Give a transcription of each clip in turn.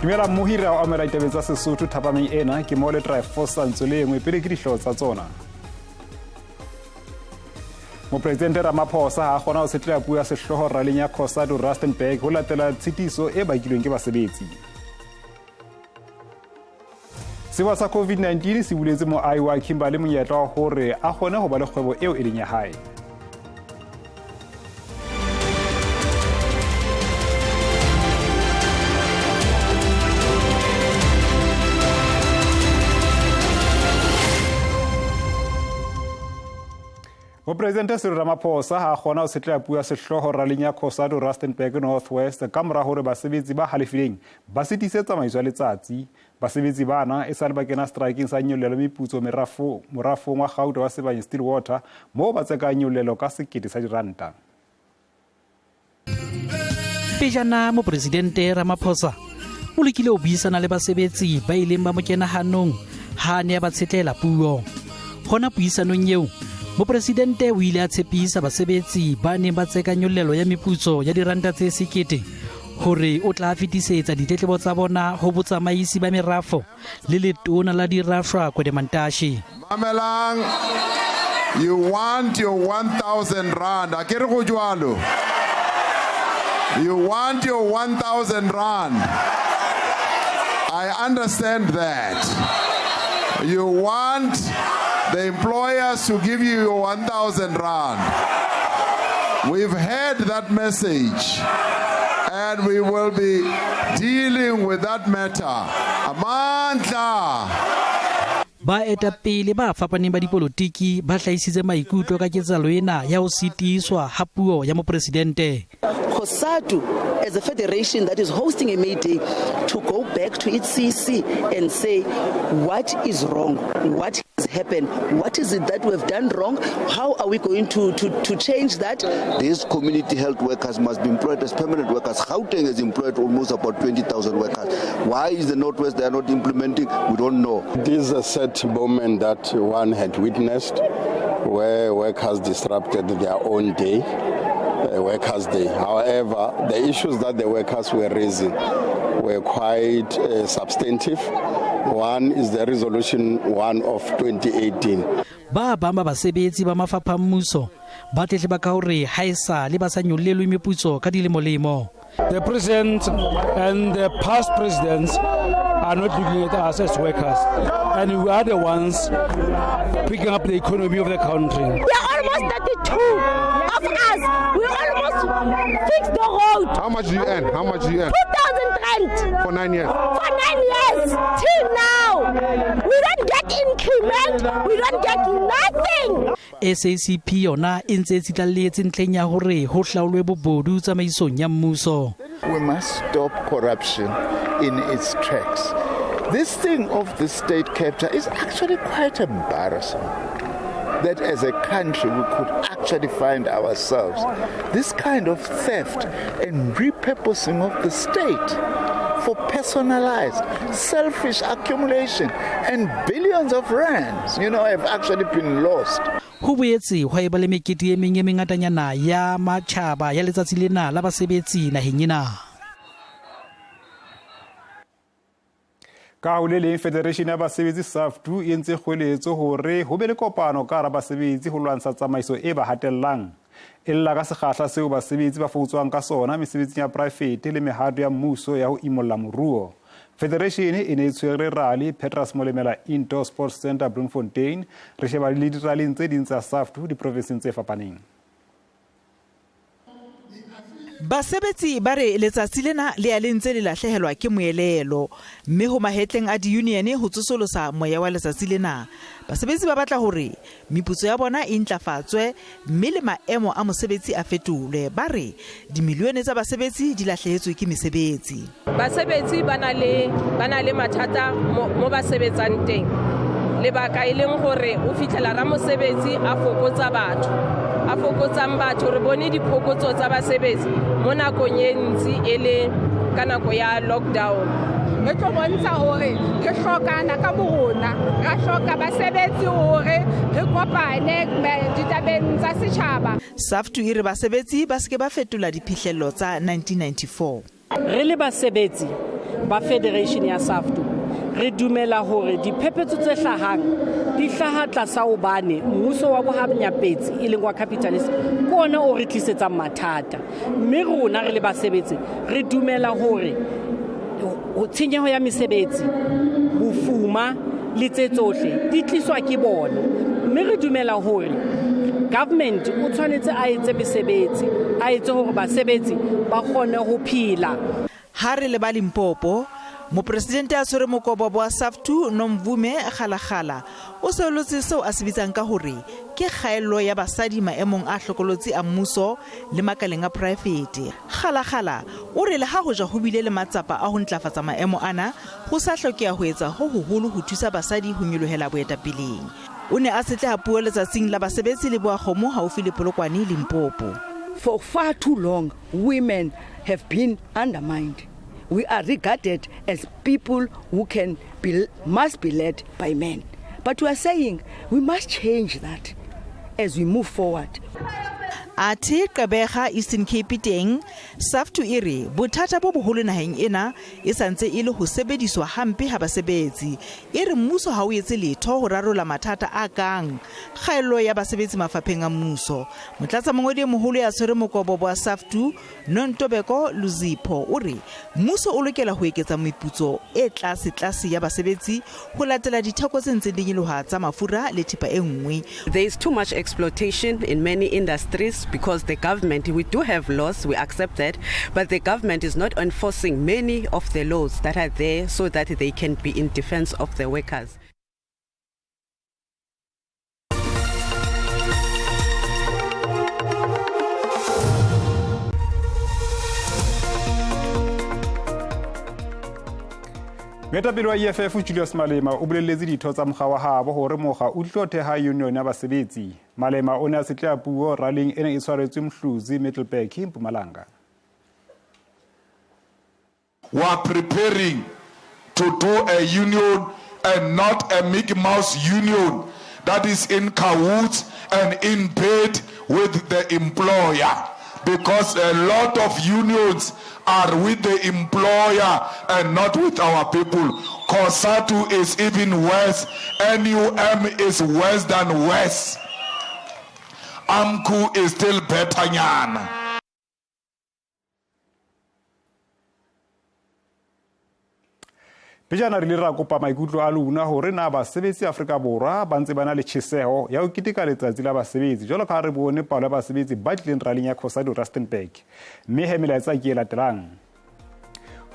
Dumela mmohira o amela ditabeng tsa Sesotho thapameng ena ke mo le Tryfosa Ntsolengwe pele ke dihlooho tsa tsona. Mopresidente Ramaphosa ha a kgona ho tshetleha puo ya sehlooho raleng ya Cosatu Rustenburg ho latela tshitiso e bakilweng ke basebetsi. Sewa sa COVID-19 se buletse moahi wa Kimberley monyetla wa hore a kgone ho ba le kgwebo eo e leng ya hae. Mopresidente Cyril Ramaphosa ha a kgona ho tshetleha puo ya sehlooho raleng ya Cosatu Rustenburg North West ka mora hore basebetsi ba halefileng ba sitise tsamaiso ya letsatsi. Basebetsi bana e sale ba kena strikeng sa nyollelo meputso morafong wa gauta wa Sibanye Stillwater moo ba tsekang nyollelo ka sekete sa diranta. Pejana mopresidente Ramaphosa o lekile ho buisana le basebetsi ba ileng ba mo kena hanong ha a ne a ba tshetlela puo. Hona puisanong eo, mopresidente o ile a tshepisa basebetsi ba neng ba tseka nyollelo ya meputso ya diranta tse sekete hore o tla fetisetsa ditletlebo tsa bona ho botsamaisi ba merafo le letona la dirafshwa Gwede Mantashe. Mamelang, you want your 1000 rand. A ke re go jwalo? You want your 1000 rand. I understand that. You want the employers to give you your 1000 rand. We've heard that message and we will be dealing with that matter. Amandla! Baetapele ba fapaneng ba dipolotiki ba hlahisitse maikutlo ka ketsahalo ena ya ho sitiswa ha puo ya mopresidente. COSATU as a federation that is hosting a May Day to go back to its CC and say what is wrong, what has happened, what is it that we have done wrong, how are we going to, to, to change that. These community health workers must be employed as permanent workers. Gauteng has employed almost about 20,000 workers. Why is the Northwest they are not implementing? We don't know. This is a sad moment that one had witnessed where workers disrupted their own day, Workers' Day. However, the issues that the workers were raising were quite substantive. One is the resolution 1 of 2018. Ba bang ba basebetsi ba mafapha a mmuso ba tletleba ka hore haesale ba sa nyollelwe meputso ka dilemolemo. The president and the past presidents are not looking at us as workers, and we are the ones picking up the economy of the country. We are almost 32 of us. We almost fix the road. How much do you earn? How much do you earn? 2,000 rand. For 9 years? For 9 years. Till now. We don't get increment. We don't get nothing. SACP yona e ntse e tsitlalletse ntlheng ya hore ho hlaolwe bobodu tsamaisong ya mmuso. We must stop corruption in its tracks. This thing of the state capture is actually quite embarrassing. That as a country we could actually find ourselves this kind of theft and repurposing of the state for personalized, selfish accumulation, and billions of rands, you know, have actually been lost. Ho boetse hwa eba le mekete e meng e mengatanyana ya matjhaba ya letsatsi lena la basebetsi naheng ena. Ka ho le leng, Federation ya Basebetsi SAFTU e entse kgoeletso hore ho be le kopano ka hara basebetsi ho lwantsha tsamaiso e ba hatellang. E lla ka sekgahla seo basebetsi ba fokotswang ka sona mesebetsing ya poraefete le mehato ya mmuso ya ho imolla moruo. Federation e ne e tshwere rali Petrus Molemela Indoor Sports Centre Bloemfontein. Re sheba le diraling tse ding tsa SAFTU diprofenseng tse fapaneng. Basebetsi ba re letsatsi lena le ya le ntse le lahlehelwa ke moelelo mme ho mahetleng a di-union ho tsosolosa moya wa letsatsi lena. Basebetsi ba batla hore meputso ya bona e ntlafatswe mme le maemo a mosebetsi a fetolwe. Ba re dimilione tsa basebetsi di lahlehetswe ke mesebetsi. Basebetsi ba na le ba na le mathata mo ba sebetsang teng. Lebaka e leng gore o fitlhela ramosebetsi a fokotsa batho, a fokotsang batho. Re bone diphokotso tsa basebetsi mo nakong e ntsi e le ka nako ya lockdown. Re tlo bontsha hore re hlokana ka borona, ra hloka basebetsi hore re kopane ditabeng tsa setjhaba. SAFTU e re basebetsi ba se ke ba fetola diphihlello tsa 1994. Re le basebetsi ba Federation ya SAFTU re dumela hore diphephetso tse hlahang di hlaha tlasa hobane mmuso wa bohanyapetsi e leng wa capitalist ke ona o re tlisetsang mathata, mme rona re le basebetsi re dumela hore tshenyeho ya mesebetsi, bofuma le tse tsohle di tliswa ke bona, mme re dumela hore government o tshwanetse a etse mesebetsi, a etse hore basebetsi ba kgone ho phela. Ha re le ba Limpopo, mopresidente a tshwere mokobobo wa SAFTU Nomvume Galagala o seolotse seo a se bitsang ka hore ke kgaello ya basadi maemong a hlokolotsi a mmuso le makaleng a poraefete. Galagala o re le ha hoja ho bile le matsapa a ho ntlafatsa maemo ana, ho sa hlokeha ho etsa ho hoholo ho thusa basadi ho nyolohela boetapeleng. O ne a setleha puo letsatsing la basebetsi le Boakgomo haufi le Polokwane, Limpopo. For far too long, women have been undermined. We are regarded as people who must be led by men. But we are saying we must change that as we move forward. Athe Gqeberha Eastern Cape teng, SAFTU e re bothata bo boholo naheng ena e santse e le ho sebediswa hampe ha basebetsi. E re mmuso ha o etse letho ho rarolla mathata a kang kgaello ya basebetsi mafapheng a mmuso. Motlatsa mongodi e moholo ya tshwere mokobobo wa SAFTU Nontobeko Luzipho o re mmuso o lokela ho eketsa meputso e tlase tlase ya basebetsi ho latela ditheko tse ntseng di nyoloha tsa mafura le thepa e nngwe. There is too much exploitation in many industries because the government, we do have laws, we accept that, but the government is not enforcing many of the laws that are there so that they can be in defense of the workers. Moetapele wa EFF Julius Malema o bolelletse ditho tsa mokga wa habo hore mokga o tlo theha union ya basebetsi. Malema o ne a setleha puo rallying e neng e tshwaretswe Mhluzi, Middelburg, Mpumalanga. We are preparing to do a union and not a Mickey Mouse union that is in cahoots and in bed with the employer, because a lot of unions are with the employer and not with our people. COSATU is even worse. NUM is worse than worse. AMCU is still better nyana. Pejana re ile ra kopa maikutlo a lona hore na basebetsi Afrika Borwa ba ntse ba na le tjheseho ya ho keteka letsatsi la basebetsi jwalo ka ha re bone palo ya basebetsi ba tlileng rallying ya COSATU Rustenburg. Mme he melaetsa ke e latelang.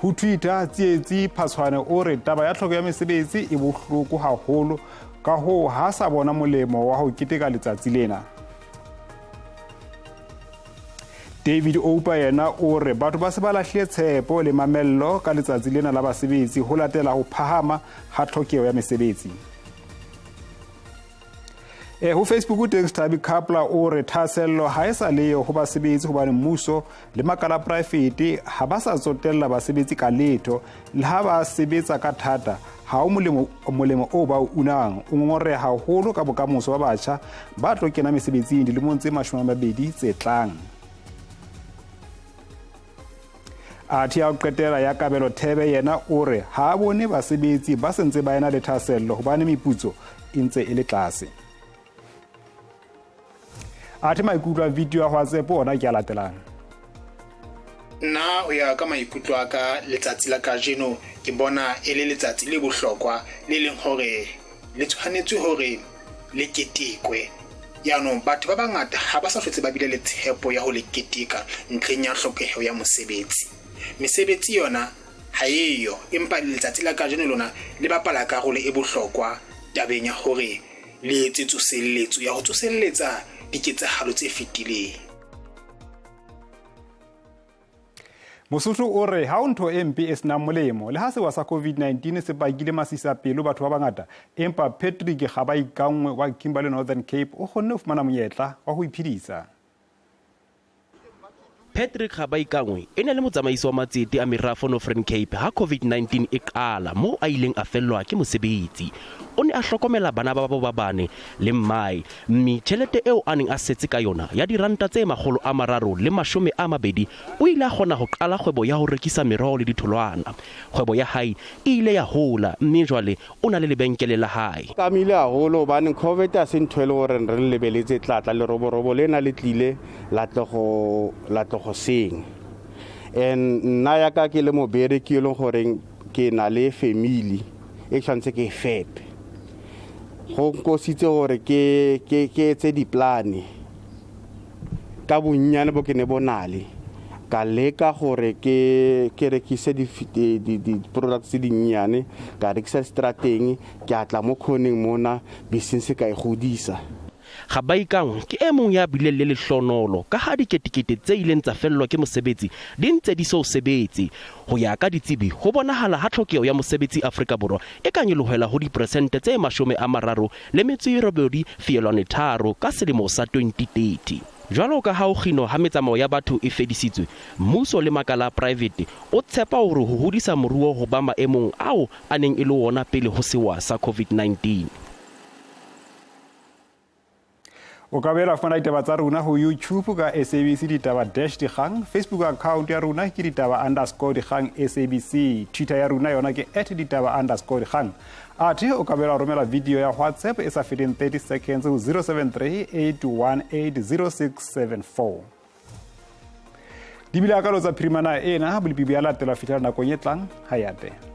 Ho Twitter, Tsietsi Phatshwane o re taba ya tlhoko ya mesebetsi e bohloko haholo, ka hoo ha sa bona molemo wa ho keteka letsatsi lena. David Opa yena o re batho ba se ba lahlile tshepo le mamello ka letsatsi lena la basebetsi ho latela ho phahama ha tlhokeho ya mesebetsi. Ho Facebook teng Sthabi Kapla o re thahasello ha e sa leyo ho basebetsi hobane mmuso le makala a poraefete ha ba sa tsotella basebetsi ka letho, le ha ba sebetsa ka thata ha o molemo o ba o unang. O ngongoreha haholo ka bokamoso ba batjha ba tlo kena mesebetsing dilemong tse 20 tse tlang. Athe ya ho qetela ya Kabelo Thebe yena o re ha a bone basebetsi ba sentse ba ena le thahasello hobane meputso e ntse e le tlase. Athe maikutlo a video ya WhatsApp ona ke a latelang. Nna ho ya ka maikutlo a ka letsatsi la kajeno ke bona e le letsatsi le bohlokwa le leng hore le tshwanetse hore le ketekwe. Jaanong batho ba bangata ha ba sa hlotse ba bile le tshepo ya ho le keteka ntlheng ya hlokeho ya mosebetsi. Mesebetsi yona ha eyo, empa letsatsi la kajeno lona le bapala karolo e bohlokwa tabeng ya hore le etse tsoselletso ya ho tsoselletsa diketsahalo tse fetileng. Mosotho o re ha ho ntho e mpe e senang molemo, le ha sewa sa COVID-19 se bakile masisapelo batho ba bangata, empa Patrick Gabaikangwe wa Kimberley Northern Cape o kgonne ho fumana monyetla wa ho iphedisa. Patrick Gabaikangwe e ne le motsamaisi wa matsete a merafo Northern Cape ha COVID-19 e qala, moo a ileng a fellwa ke mosebetsi. o ne a hlokomela bana ba babo ba bane le mmae, mme tjhelete eo a neng a setse ka yona ya diranta tse 320 o ile a kgona ho qala kgwebo ya ho rekisa meroho le ditholwana. Kgwebo ya hae e ile ya hola mme jwale o na le lebenkele la hae. Amile haholo hobane Covid ha se ntho e le gore re le lebeletse tla tla, leroborobo lena le tlile la tlo go senya. And nna ya ka ke le mobereki e leng goreng ke na le family e tshwanetse ke e fepe, go nkositse gore ke etse diplane ka bonnyane bo ke ne bo nale, ka leka gore ke rekise di-products tse dinnyane, ka rekisa strateng, ke a tla mo khoneng mona business ka e godisa. Gabaikangwe ke e mong ya bileng le lehlonolo ka ha diketekete tse ileng tsa fellwa ke mosebetsi di ntse di so sebetse. Ho ya ka ditsebi, ho bonahala ha tlhokeho ya mosebetsi Afrika Borwa e ka nyolohela ho diperesente tse 38.3 ka selemo sa 2030. Jwalo ka ha ho kginwa ha metsamao ya batho e fedisitswe, mmuso le makala a poraevete o tshepa hore ho hodisa moruo ho ba maemong ao a neng e le wona pele ho sewa sa COVID-19. O ka boela fumana ditaba tsa rona ho YouTube ka SABC Ditaba dash Dikgang. Facebook account ya rona ke ditaba underscore dikgang SABC. Twitter ya rona yona ke at ditaba underscore dikgang. Athe o ka boela romela video ya WhatsApp e sa feteng 30 seconds ho 073 818 0674. Di bile akalo tsa phirimana ena, bolepi bo ya latela fihlela nakong e tlang, ha ya te.